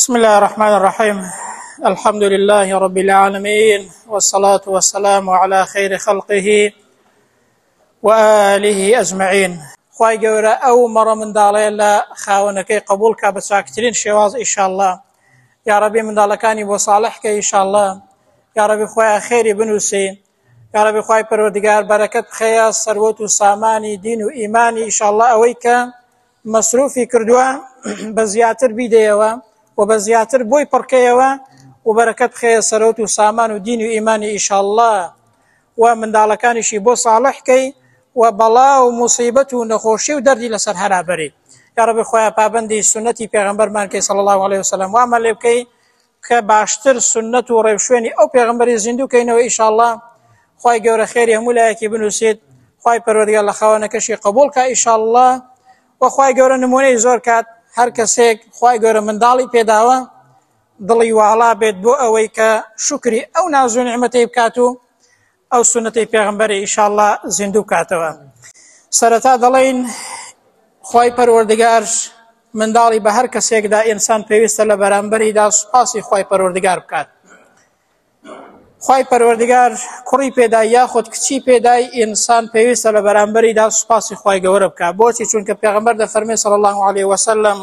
بسم الله الرحمن الرحيم الحمد لله رب العالمين والصلاة والسلام على خير خلقه وآله أجمعين خوای گەورە ئەو مەڕە منداڵەیە لە خاوەنەکەی قبول کا بە چاکترین شێواز ئیشاءاللە یاڕەبی منداڵەکانی بۆ ساڵح کە ئیشاءاللە یاڕەبی خوایە خێری بنووسی یاڕەبی خوای پەروەردگار بەرەکەت بخەیە سەروەت و سامانی دین و ئیمانی ئیشاءاللە ئەوەی کە مەسروفی کردووە بە زیاتر بیدەیەوە و بە زیاتر بۆی پڕکەیەوە و بەرەکەت بخەیە سەرەوت و سامان و دین و ئیمانی ئیشاءاللە و منداڵەکانیشی بۆ ساڵح کەی و بەڵا و موسیبەت و نەخۆشی و دەردی لەسەر هەرابەری یاڕەبی خوایە پابەندی سوننەتی پێغەمبەرمان کەی صلی اللە علیه وسلم وامان لێ بکەی کە باشتر سوننەت و ڕێوشوێنی ئەو پێغەمبەری زیندوو کەینەوە ئیشاڵڵا خوای گەورە خێری هەموو لایەکی بنووسێت خوای پەروەردگار لە خاوەنەکەشی قبوڵ کا ئیشاڵڵا و خوای گەورە نمونەی زۆر کات هەر کەسێک خوای گەورە منداڵی پێداوە دڵی واڵا بێت بۆ ئەوەی کە شوکری ئەو ناز و نیعمەتەی بکات و ئەو سوننەتەی پێغەمبەری ئیشاڵڵا زیندوو بکاتەوە. سەرەتا دەڵێین خوای پەروەردگار منداڵی بە هەر کەسێکدا ئینسان پێویستە لە بەرامبەریدا سوپاسی خوای پەروەردگار بکات. خوای پەروەردگار کوڕی پێدای یاخود کچی پێدای ئینسان پێویستە لە بەرامبەریدا سوپاسی خوای گەورە بکات. بۆچی؟ چونکە پێغەمبەر دەفەرمێ صلی الله علیه وسلم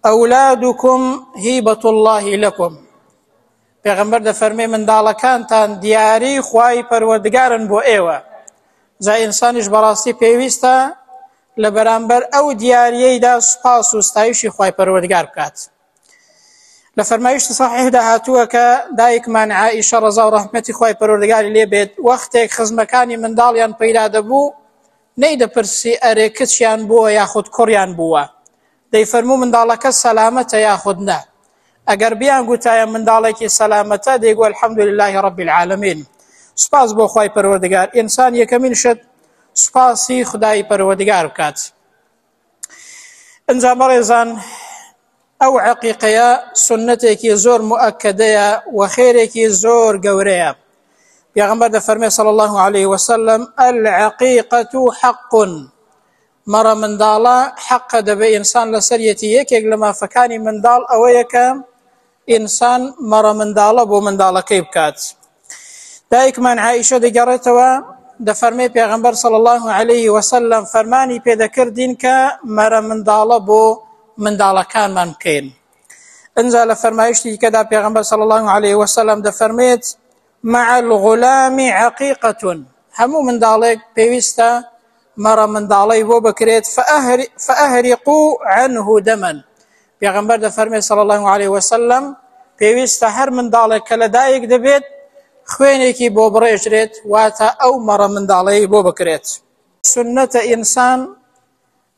أولادكم هبة الله لكم پێغەمبەر دەفەرمێ منداڵەکانتان دیاری خوای پەروەردگارن بۆ ئێوە جا ئینسانیش بەڕاستی پێویستە لە بەرامبەر ئەو دیاریەیدا سوپاس و ستایشی خوای پەروەردگار بکات لە فەرمایشتی صحیحدا هاتووە کە دایکمان عائیشە ڕەزا و ڕەحمەتی خوای پەروەردگاری لێ بێت وەختێک خزمەکانی منداڵیان پەیدا دەبوو نەیدەپرسی ئەرێ کچیان بووە یاخود کوڕیان بووە دەیفەرموو منداڵەکە سەلامەتە یاخود نا ئەگەر بیان گوتایە منداڵێکی سەلامەتە دەیگو الحمد لله رب العالمین سوپاس بۆ خوای پەروەردگار ئینسان یەکەمین شت سوپاسی خدای پەروەردگار بکات ئینجا بەڕێزان ئەو عەقیقەیە سنتێکی زۆر مؤکدەیە و خێرێکی زۆر گەورەیە پێغەمبەر دەفەرمێ صلی الله عليه وسلم العقیقة حق مەڕە منداڵە حەقە دەبێ ئینسان لەسەریەتی یەکێک لە مافەکانی منداڵ ئەوەیە کە ئینسان مەڕە منداڵە بۆ منداڵەکەی بکات دایکمان عائیشە دەگەڕێتەوە دەفەرمێ پێغەمبەر صلی الله علیه وسلم فەرمانی پێدەکردین کە مەرە منداڵە بۆ منداڵەکانمان بکەین ئینجا لە فەرمایشتی دیکەدا پێغەمبەر صلی الله علیه وسلم دەفەرمێت مع الغلام عقیقة هەموو منداڵێک پێویستە مەڕە منداڵەی بۆ بکرێت فأهرقوا عنه دما پێغەمبەر دەفەرمێ صلی الله علیه وسلم پێویستە هەر منداڵێک کە لەدایک دەبێت خوێنێکی بۆ بڕێژرێت واتە ئەو مەڕە منداڵەی بۆ بکرێت سنەتە ئینسان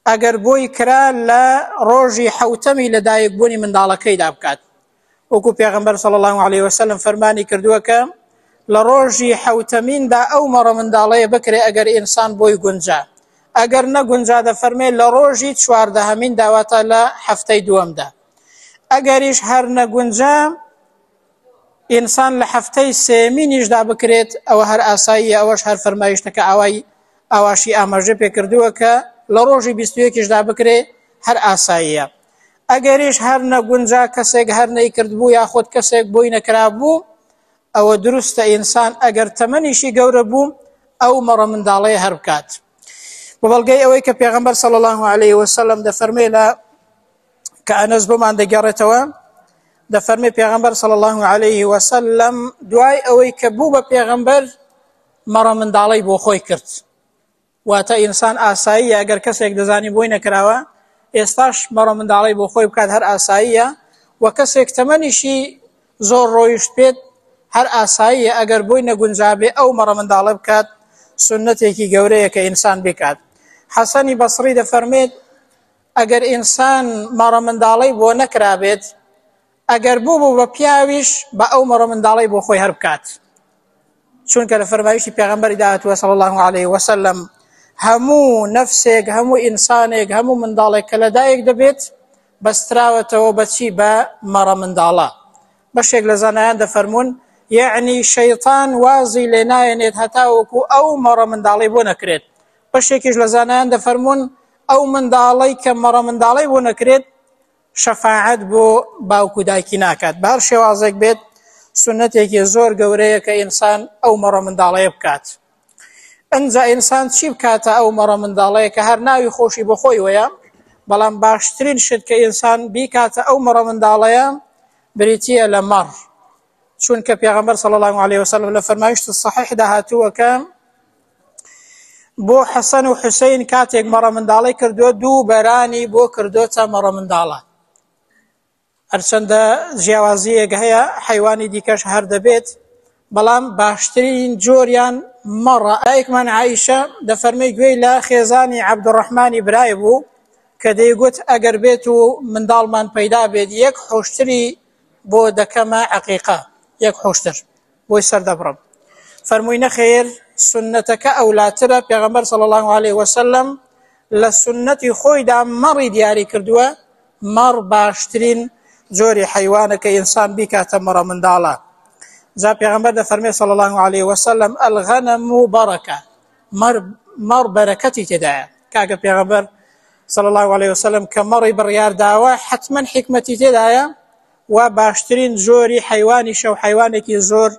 ئەگەر بۆی کرا لە ڕۆژی حەوتەمی لەدایکبوونی منداڵەکەیدا بکات وەکو پێغەمبەر صلی الله علیه وسلم فەرمانی کردووە کە لە ڕۆژی حەوتەمیندا ئەو مەڕە منداڵەیە بکرێ ئەگەر ئینسان بۆی گونجا ئەگەر نەگونجا دەفەرمێ لە ڕۆژی چواردەهەمیندا واتە لە هەفتەی دووەمدا ئەگەریش هەر نەگونجا ئینسان لە هەفتەی سێمینیشدا بکرێت ئەوە هەر ئاساییە ئەوەش هەر فەرمایشتەکە ئاوای ئاواشی ئاماژە پێکردووە کە لە ڕۆژی 21یشدا بکرێ هەر ئاساییە ئەگەریش هەر نەگونجا کەسێک هەر نەیکردبوو یاخود کەسێک بۆی نەکرابوو ئەوە دروستە ئینسان ئەگەر تەمەنیشی گەورە بوو ئەو مەڕە منداڵەیە هەر بکات بە بەڵگەی ئەوەی کە پێغەمبەر صلی الله علیه وسلم دەفەرمێ لە کە ئەنەس بۆمان دەگەڕێتەوە دەفەرمێ پێغەمبەر صلی الله علیه وسلم دوای ئەوەی کە بوو بە پێغەمبەر مەڕە منداڵەی بۆ خۆی کرد واتە ئینسان ئاساییە ئەگەر کەسێک دەزانی بۆی نەکراوە ئێستاش مەڕە منداڵەی بۆ خۆی بکات هەر ئاساییە و کەسێک تەمەنیشی زۆر ڕۆیشت بێت هەر ئاساییە ئەگەر بۆی نەگونجابێ ئەو مەڕە منداڵە بکات سوننەتێکی گەورەیە کە ئینسان بیکات حەسەنی بەسڕی دەفەرمێت ئەگەر ئینسان مەڕە منداڵەی بۆ نەکرابێت ئەگەر بوو بوو بە پیاویش بە ئەو مەڕە منداڵەی بۆ خۆی هەر بکات چونکە لە فەرمایشی پێغەمبەریدا هاتووە صلی الله علیه وسلم هەموو نەفسێک هەموو ئینسانێک هەموو منداڵێک کە لەدایک دەبێت بەستراوەتەوە بەچی بە مەڕە منداڵە بەشێک لە زانایان دەفەرموون یەعنی شەیتان وازی لێ نایەنێت هەتاوەکو ئەو مەڕە منداڵەی بۆ نەکرێت بەشێکیش لە زانایان دەفەرموون ئەو منداڵەی کە مەڕە منداڵەی بۆ نەکرێت شەفاعەت بۆ باوک و دایکی ناکات. بە هەر شێوازێک بێت سوننەتێکی زۆر گەورەیە کە ئینسان ئەو مەڕە منداڵەیە بکات. ئنجا ئینسان چی بکاتە ئەو مەڕە منداڵەیە کە هەر ناوی خۆشی بۆ خۆی وەیە، بەڵام باشترین شت کە ئینسان بیکاتە ئەو مەڕە منداڵەیە بریتییە لە مەڕ. چونکە پێغەمبەر صلی الله علیه وسلم لە فەرمایشت صحیحدا هاتووە کە بۆ حەسەن و حوسەین کاتێک مەڕە منداڵی کردووە دوو بەرانی بۆ کردۆتە مەڕە منداڵە. هەرچەندە جیاوازییەک هەیە حەیوانی دیکەش هەر دەبێت بەڵام باشترین جۆریان مەڕە. دایکمان عائیشە دەفەرمێ گوێی لە خێزانی عەبدوڕەحمانی برای بوو کە دەیگوت ئەگەر بێت و منداڵمان پەیدا بێت یەک حوشتری بۆ دەکەمە عەقیقە، یەک حوشتر بۆی سەردەبڕم. فەرمووی نەخێر سوننەتەکە ئەولاترە، پێغەمبەر صلی اللە علیه وسلم لە سوننەتی خۆیدا مەڕی دیاری کردووە، مەڕ باشترین جۆری حەیوانە کە ئینسان بیکاتە مەڕە منداڵە. جا پێغەمبەر دەفەرمێ صلی اللە علیه وسلم الغنم برکە، مەڕ مەڕ بەرەکەتی تێدایە. کاکە پێغەمبەر صلی اللە علیه وسلم کە مەڕی بڕیار داوە حەتمەن حیکمەتی تێدایە و باشترین جۆری حەیوانیشە و حەیوانێکی زۆر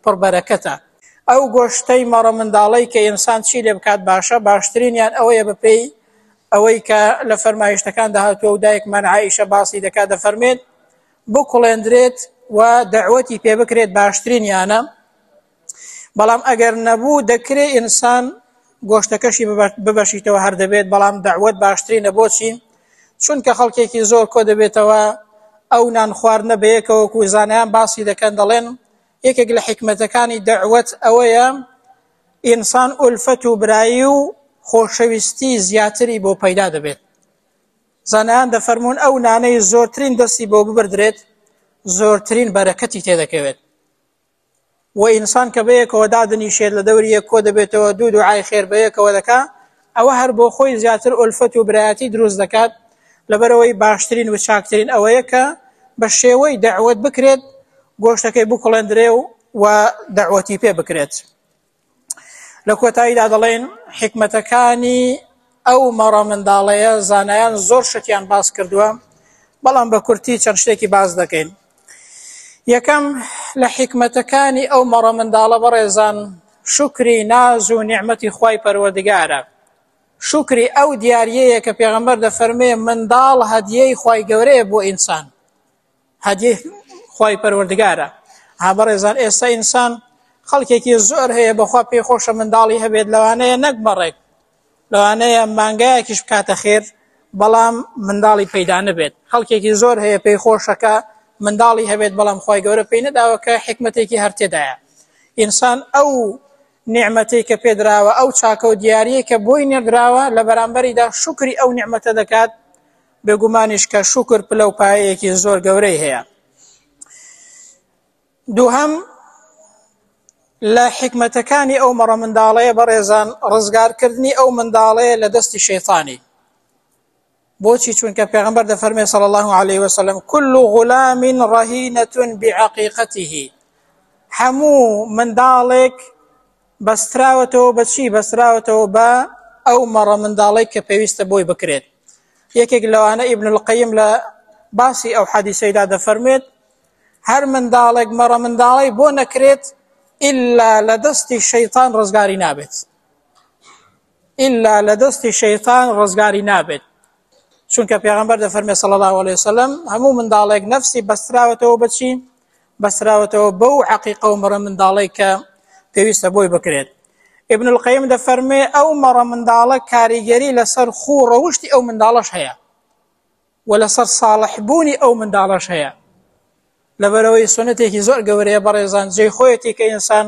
پڕ بەرەکەتە. ئەو گۆشتەی مەڕە منداڵەی کە ئینسان چی لێ بکات باشە، باشترینیان ئەوەیە بەپێی ئەوەی کە لە فەرمایشتەکاندا هاتووە و دایکمان عائیشە باسی دەکات دەفەرمێت بکوڵێندرێت و دەعوەتی پێ بکرێت باشترینیانە، بەڵام ئەگەر نەبوو دەکرێ ئینسان گۆشتەکەشی ببەشیتەوە هەر دەبێت، بەڵام دەعوەت باشترینە. بۆچی؟ چونکە خەڵکێکی زۆر کۆ دەبێتەوە ئەو نان خواردنە بەیەکەوە وەکو زانایان باسی دەکەن دەڵێن یەکێک لە حیکمەتەکانی دەعوەت ئەوەیە ئینسان ئولفەت و برایی و خۆشەویستی زیاتری بۆ پەیدا دەبێت. زانایان دەفەرموون ئەو نانەی زۆرترین دەستی بۆ ببردرێت زۆرترین بەرەکەتی تێدەکەوێت. وە ئینسان کە بەیەکەوە دادەنیشێت لە دەوری یەک کۆ دەبێتەوە دوو دوعای خێر بەیەکەوە دەکا ئەوە هەر بۆ خۆی زیاتر ئولفەت و برایەتی دروست دەکات لەبەرئەوەی باشترین و چاکترین ئەوەیە کە بە شێوەی دەعوەت بکرێت گۆشتەکەی بکوڵێندرێ و دەعوەتی پێ بکرێت. لە کۆتاییدا دەڵێن حیکمەتەکانی ئەو مەڕە منداڵەیە زانایان زۆر شتیان باس کردووە بەڵام بە کورتی چەند شتێکی باس دەکەین. یەکەم لە حیکمەتەکانی ئەو مەڕە منداڵە بەڕێزان شوکری ناز و نیعمەتی خوای پەروەردگارە شوکری ئەو دیاریەیە کە پێغەمبەر دەفەرمێ منداڵ هەدیەی خوای گەورەیە بۆ ئینسان هەدیەی خوای پەروەردگارە. ها بەڕێزان ئێستا ئینسان خەڵکێکی زۆر هەیە بەخوا پێی خۆشە منداڵی هەبێت لەوانەیە نەک مەڕێک لەوانەیە مانگایەکیش بکاتە خێر بەڵام منداڵی پەیدا نەبێت خەڵکێکی زۆر هەیە پێی خۆشەکە منداڵی هەبێت بەڵام خوای گەورە پێی نەداوە کە حکمتێکی هەر تێدایە ئینسان ئەو نیعمەتەی کە پێدراوە ئەو چاکە و دیاریەی کە بۆی نێردراوە لە بەرامبەریدا شوکری ئەو نیعمەتە دەکات بێگومانیش کە شوکر پلە و پایەیەکی زۆر گەورەی هەیە. دووهەم، لە حیکمەتەکانی ئەو مەڕە منداڵەیە بەڕێزان ڕزگارکردنی ئەو منداڵەیە لە دەستی شەیتانی. بۆچی؟ چونکە پێغەمبەر دەفەرمێ صلی الله علیه وسلم كل غلام رهینة بعقیقته هەموو منداڵێک بەستراوەتەوە بە چی؟ بەستراوەتەوە بە ئەو مەڕە منداڵەی کە پێویستە بۆی بکرێت. یەکێک لەوانە ئیبن القیم لە باسی ئەو حەدیسەیدا دەفەرموێت هەر منداڵێک مەڕە منداڵەی بۆ نەکرێت ئیلا لە دەستی شەیتان ڕزگاری نابێت ئیلا لە دەستی شەیتان ڕزگاری نابێت چونکە پێغەمبەر دەفەرمێ صلی الله علیه وسلم هەموو منداڵێک نەفسی بەستراوەتەوە بەچی بەستراوەتەوە بەو عەقیقە و مەڕە منداڵەی کە پێویستە بۆی بکرێت ابن القیم دەفەرمێ ئەو مەڕە منداڵە کاریگەری لەسەر خوو ڕەوشتی ئەو منداڵەش هەیە و لەسەر ساڵح بوونی ئەو منداڵەش هەیە لەبەرەوەی سونەتێکی زۆر گەورەیە بەڕێزان جێی خۆیەتی کە ئینسان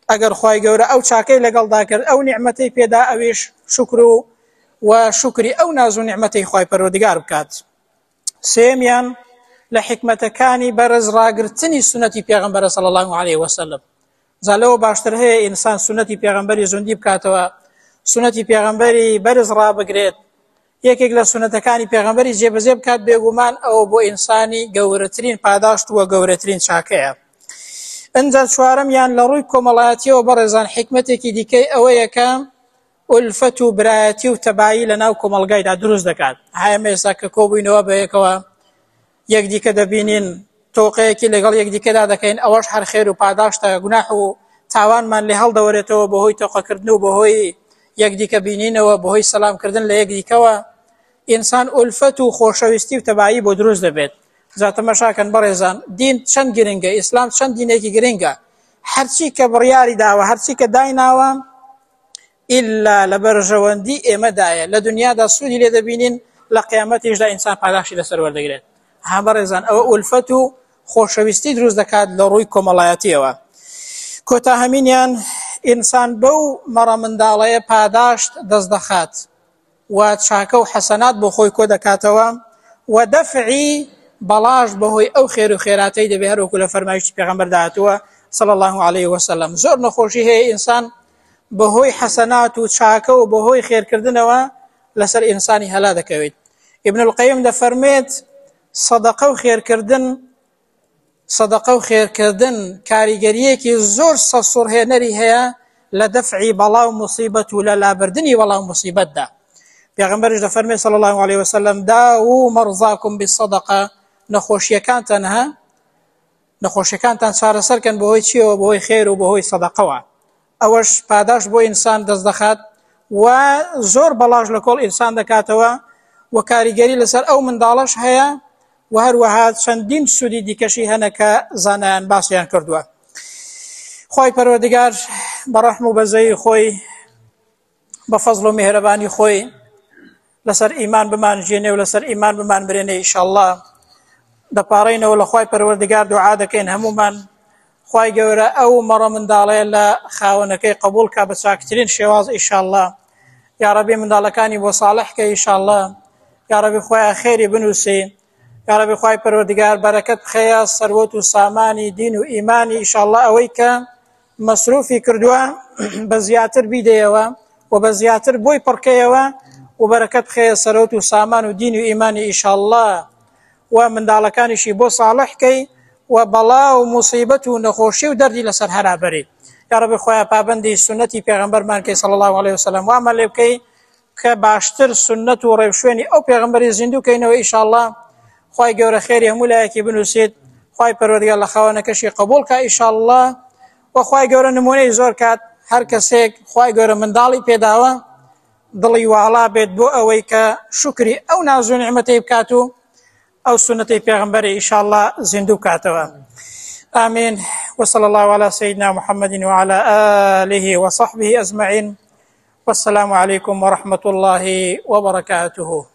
ئەگەر خوای گەورە ئەو چاکەی لەگەڵدا کرد ئەو نیعمەتەی پێدا ئەویش شوکر و و شوکری ئەو ناز و نیعمەتەی خوای پەروەردگار بکات سێمیان لە حیکمەتەکانی بەرز ڕاگرتنی سونەتی پێغەمبەرە صلی الله علیه وسلم جا لەوە باشتر هەیە ئینسان سونەتی پێغەمبەری زوندی بکاتەوە سونەتی پێغەمبەری بەرز ڕابگرێت یەکێک لە سونەتەکانی پێغەمبەری جێبەجێ بکات بێگومان ئەوە بۆ ئینسانی گەورەترین پاداشت و گەورەترین چاکەیە ئنجا چوارەمیان لە ڕووی کۆمەڵایەتیەوە بەڕێزان حیکمەتێکی دیکەی ئەوەیە کە ئولفەت و برایەتی و تەبایی لە ناو کۆمەڵگایدا دروست دەکات هایم ئێستا کە کۆبووینەوە بەیەکەوە. یەکدیکە دەبینین تۆقەیەکی لەگەڵ یەکدیکەدا دەکەین ئەوەش هەر خێر و پاداشتە گوناح و تاوانمان لێ هەڵدەوەرێتەوە بەهۆی تۆقەکردن و بەهۆی یەکدیکە بینینەوە بەهۆی سەلامکردن لە یەکدیکەوە ئینسان ئولفەت و خۆشەویستی و تەبایی بۆ دروست دەبێت. جا تەمەشاکەن بەڕێزان دین چەند گرنگە، ئیسلام چەند دینێکی گرنگە، هەرچی کە بڕیاری داوە هەرچی کە دایناوە ئیلا لە بەرژەوەندی ئێمەدایە، لە دنیادا سوودی لێ دەبینین، لە قیامەتیشدا ئینسان پاداشتی لەسەر وەردەگرێت. ها بەڕێزان ئەوە ئولفەت و خۆشەویستی دروست دەکات لە ڕووی کۆمەڵایەتیەوە. کۆتا هەمینیان ئینسان بەو مەڕە منداڵەیە پاداشت دەست دەخات و چاکە و حەسەنات بۆ خۆی کۆ دەکاتەوە و دەفعی بەڵاش بەهۆی ئەو خێر و خێراتەی دەبێ هەروەکو لە فەرمایشتی پێغەمبەردا هاتووە صلی الله علیه وسلم زۆر نەخۆشی هەیە ئینسان بەهۆی حەسەنات و چاکە و بەهۆی خێرکردنەوە لەسەر ئینسانی هەلا دەکەوێت ابن القیم دەفەرمێت سەدەقە و خێرکردن سەدەقە و خێرکردن کاریگەرییەکی زۆر سەرسوڕهێنەری هەیە لە دەفعی بەڵا و موسیبەت و لە لابردنی بەڵا و موسیبەتدا. پێغەمبەریش دەفەرمێ صلی اللە علیه وسلم داوو مرضاکم بالصدقە نەخۆشیەکانتان ها نەخۆشیەکانتان چارەسەر کەن بەهۆی چیەوە بەهۆی خێر و بەهۆی سەدەقەوە ئەوەش پاداش بۆ ئینسان دەست دەخات و زۆر بەڵاش لە کۆڵ ئینسان دەکاتەوە و کاریگەری لەسەر ئەو منداڵەش هەیە و هەروەها چەندین سوودی دیکەشی هەنە کە زانایان باسیان کردووە. خوای پەروەردگار بە ڕەحم و بەزەیی خۆی بە فەزڵ و میهرەبانی خۆی لەسەر ئیمان بمانژێنێ و لەسەر ئیمان بمان برێنێ ئیشەڵڵا دەپاڕێینەوە لە خوای پەروەردگار دوعا دەکەین هەموومان خوای گەورە ئەو مەڕە منداڵەیە لە خاوەنەکەی قبوڵ کا بە چاکترین شێواز ئیشەڵڵا یاڕەبی منداڵەکانی بۆ ساڵح کە ئیشەڵڵا یاڕەبی خوایە خێری بنووسی یاڕەبی خوای پەروەردگار بەرەکەت بخەیە سەروەت و سامانی دین و ئیمانی ئیشەڵڵا ئەوەی کە مەسروفی کردووە بە زیاتر بیدەیەوە و بە زیاتر بۆی پڕکەیەوە و بەرەکەت بخەیە سەرەوت و سامان و دین و ئیمانی ئیشەڵڵا و منداڵەکانیشی بۆ ساڵح کەی و بەڵا و موسیبەت و نەخۆشی و دەردی لەسەر هەرا بەری یاڕەبی خوایە پابەندی سوننەتی پێغەمبەرمان کەی صلی اللە علیه وسلم وامان لێ بکەی کە باشتر سوننەت و ڕێوشوێنی ئەو پێغەمبەری زیندوو کەینەوە ئیشاڵڵا خوای گەورە خێری هەموو لایەکی بنووسێت خوای پەروەردگار لە خاوەنەکەشی قبوڵ کا ئیشاڵڵا و خوای گەورە نمونەی زۆر کات هەر کەسێک خوای گەورە منداڵی پێداوە دڵی واڵا بێت بۆ ئەوەی کە شوکری ئەو ناز و نیعمەتەی بکات و ئەو سوننەتەی پێغەمبەری ئیشاڵڵا زیندوو بکاتەوە آمین وصلى الله على سيدنا محمد وعلى آله وصحبه أجمعين والسلام عليكم ورحمة الله وبركاته.